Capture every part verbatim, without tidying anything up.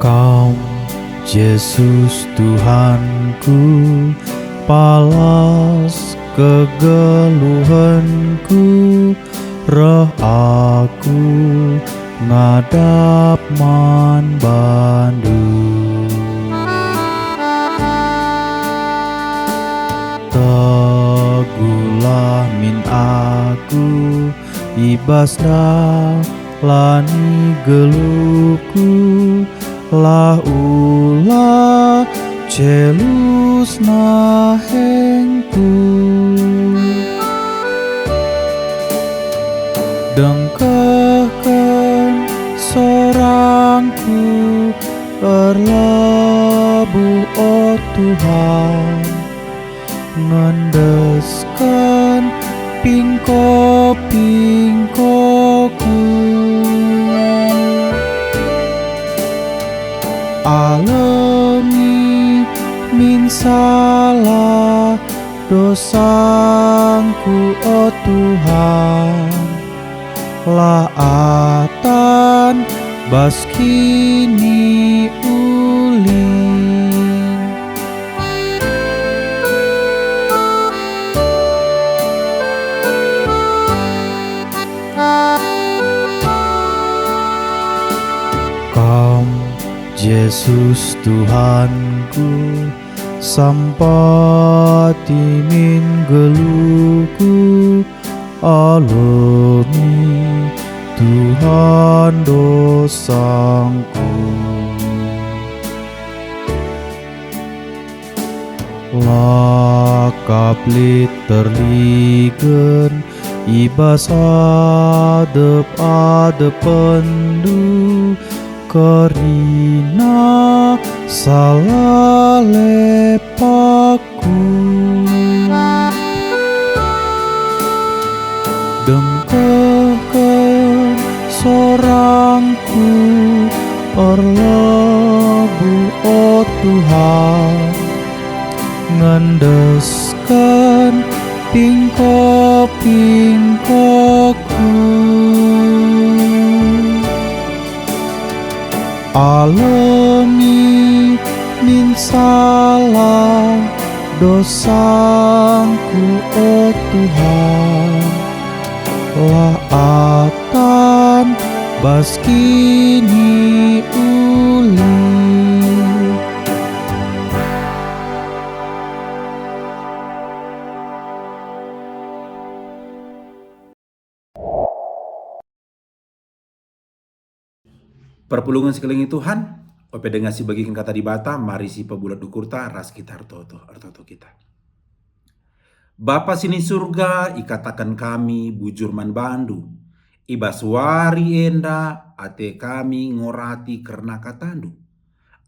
Kam, Jesus Tuhanku, palas kegeluhenku, reh aku ngadap man bandu. Teguhlah min aku i bas dalan ni geluhku, lah ula celus nahengku. Dengkehken sorangku erlebuh, o Tuhan, ngendesken pingko-pingkoku. Alemi min salah dosangku, o Tuhan, lah atan bas kiniulin. Kam, Jesus Tuhanku, sampati min geluhku, alemi Tuhan dosangku. La kap lit terligen i bas adep-adepenndu kerina salah lepakku. Dengkehken sorangku erlebuh, o Tuhan, ngendesken pingko-pingkoku. Alemi min salah dosangku, o Tuhan, lah atan bas kiniulin. Perpulungen si kelengi Tuhan, ope denga sibegiken Kata Dibata, mari sipebulat ukurta ras kita ertoto, ertoto kita. Bapa si ni Surga, ikataken kami bujur man bandu, i bas wari enda ate kami ngorati kerna KataNdu.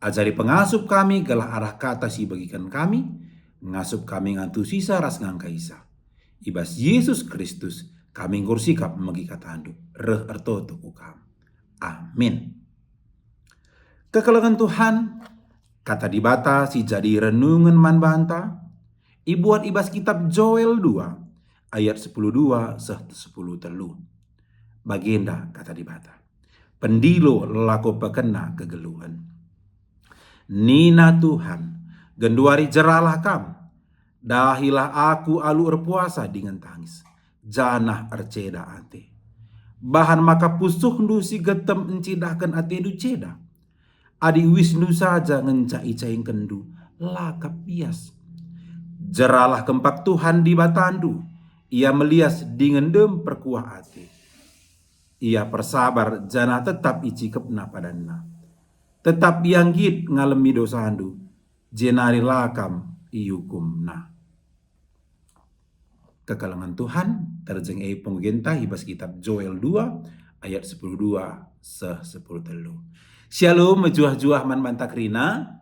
Ajari pengasup kami gelah arah kata si ibegiken kami, ngasup kami ngantusisa ras ngangkaisa. I bas Jesus Kristus kami enggo ersikap megi KataNdu, reh ertoto ku Kam. Amin. Kekelengen Tuhan, Kata Dibata si jadi renungen man banta, ibuat i bas kitap Joel dua, ayat sepuluh dua seh sepuluh telu. Bagenda Kata Dibata, "Pendilo lako pekena kegeluhen." Nina Tuhan, "Genduari jeralah kam, dahilah Aku alu erpuasa dingen tangis, janah erceda ate. Bahan maka pusuhndu si getem encidahken atendu ceda. Adi uisndu saja ngenca icaingkenndu, la kap bias. Jeralah kempak Tuhan Dibatandu, Ia melias dingen dem perkuah ate. Ia persabar janah tetap icikepNa padanNa. Tetap Ia nggit ngalemi dosandu, jenari la kam iukumNa." Kekelengen Tuhan, terjeng e penggenta i bas kitab Joel dua ayat sepuluh dua seh sepuluh telu. Shalom, mejuah-juah man banta kerina.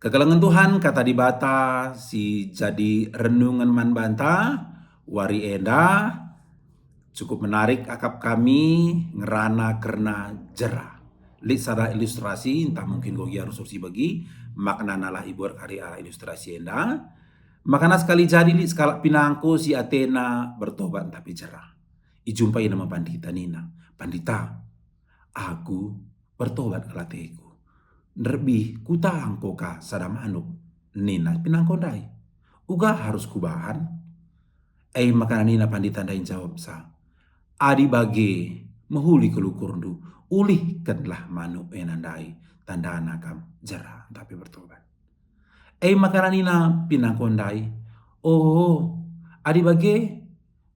Kekelengen Tuhan, Kata Dibata si jadi renungen man banta wari enda. Cukup menarik akap kami ngerana kerna jera. Lit sada ilustrasi, ntah mungkin go gia rusur si begi, maknana lah ibuat kari arah ilustrasi enda. Makana sekali jadi lit sekalak pinangko si atena bertobat ntah pe jera. Ijumpaina me pandita nina, "Pandita, aku Bertobat kal ateku. Nderbih kutangko ka sada manuk, nina pinangko ndai. Uga arus kubahan? E maka nina pandita ndai njawabsa, adi bage, mehuli kal ukurndu, ulihkenlah manuk ena ndai, tandana kam jera ntah pe bertobat. E maka nina pinangko ndai, oh, adi bage,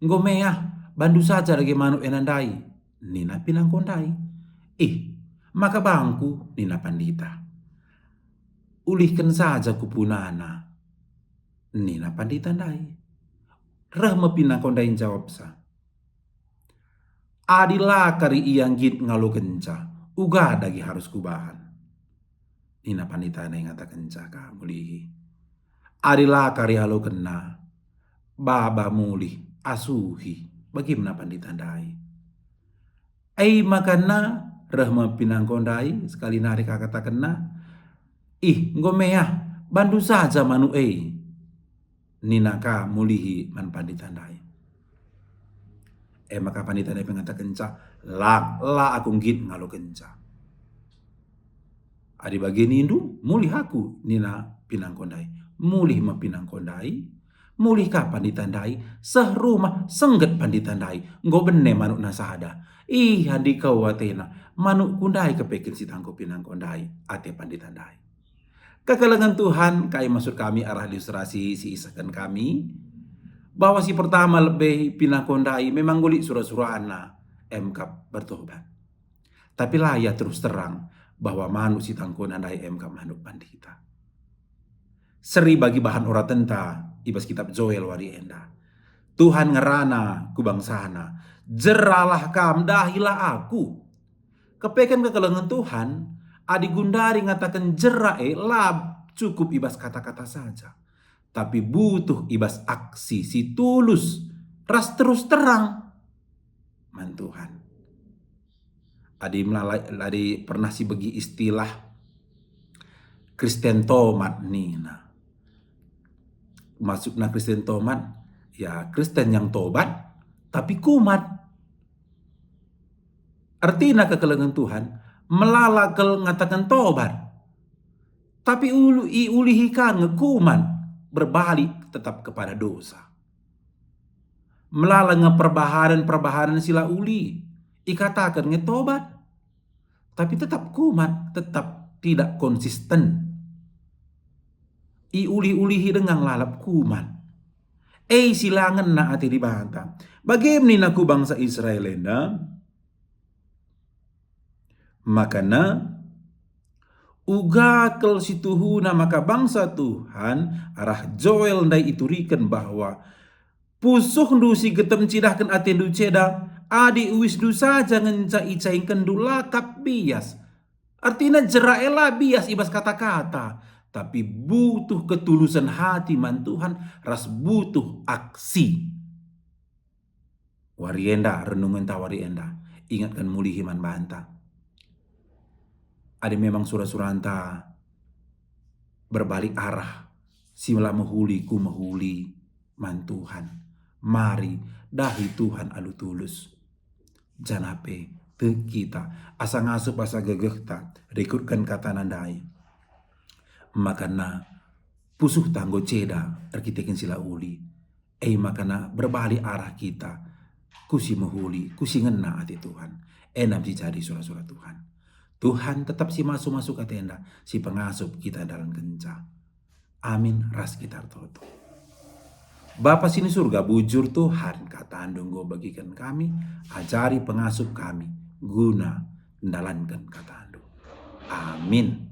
enggo meah, bandu saja dage manuk ena ndai, nina pinangko ndai. Ih, maka bangku, nina pandita. Ulihken saja kupunana, nina pandita ndai. Reh me pinangko ndai njawabsa, adi la kari ia nggit ngalokenca, uga dage arus kubahan? Nina pandita ndai ngatakenca ka mulihi, adi la kari alokenna, baba mulih, asuhi. Bagimna pandita ndai. E maka reh me pinangko ndai, sekali nari ka katakenna, ih, enggo meah, bandu saja manuk e, nina ka mulihi man pandita ndai. E maka pandita ndai pe ngatakenca, lang, la aku nggit ngalokenca. Adi bage nindu, mulih aku, nina pinangko ndai. Mulih me pinangko ndai, mulih ka pandita ndai, seh rumah sengget pandita ndai, enggo bene manukna sada. Ih, andikau atena, manukku ndai kepeken sitangko pinangko ndai, ate pandita ndai. Kekelengen Tuhan, kai maksud kami arah ilustrasi si isehken kami? Bahwa si pertama lebe pinangko ndai memang nggo lit sura-surana, emkap bertobat. Tapi la ia terus terang bahwa manuk sitangkona ndai emkap manuk pandita. Seri bagi bahan oratenta i bas kitab Joel wari enda. Tuhan ngerana ku bangsana, jeralah kam, dahilah aku. Kepeken kekelengen Tuhan, adi gundari ngataken jera e la cukup i bas kata-kata saja, tapi butuh i bas aksi si tulus ras terus terang man Tuhan. Adi melala, adi pernah sibegi istilah Kristen tomat nina. Maksudna Kristen tomat, ya Kristen yang tobat, tapi kumat. Ertina kekelengen Tuhan, melala kal ngataken tobat. Tapi ulu, iulihi ka nge kumat, berbalik tetap kepada dosa. Melala nge perbahanen-perbahanen si la uli, ikataken nge tobat. Tapi tetap kumat, tetap tidak konsisten. Iulih-ulihi denga lalap kumat. E si la ngena ate Dibata. Bage me nina ku bangsa Israel enda, makana uga kal situhuna maka bangsa Tuhan arah Joel ndai ituriken bahwa pusuhndu si getem cidahken atendu ceda, adi uisndu saja ngenca icaingkenndu la kap bias. Artina jera e la bias i bas kata-kata, tapi butuh ketulusen hati man Tuhan ras butuh aksi. Wari enda, renungenta wari enda, ingatken mulihi man banta. Adi memang sura-suranta berbalik arah, si la mehuli ku mehuli man Tuhan. Mari, dahi Tuhan alu tulus. Janah pe tek kita, asa ngasup asa gegehta, rikutken katana ndai. Makana pusuhta enggo ceda erkiteken si la uli. E makana berbalik arah kita ku si mehuli, ku si ngena ate Tuhan. Enda me si jadi sura-sura Tuhan. Tuhan tetap si masu-masu katenda, si pengasup kita ndalankenca. Amin ras kita ertoto. Bapa si ni Surga, bujur Tuhan, kataNdu enggo bagiken kami, ajari pengasup kami guna ndalanken kataNdu. Amin.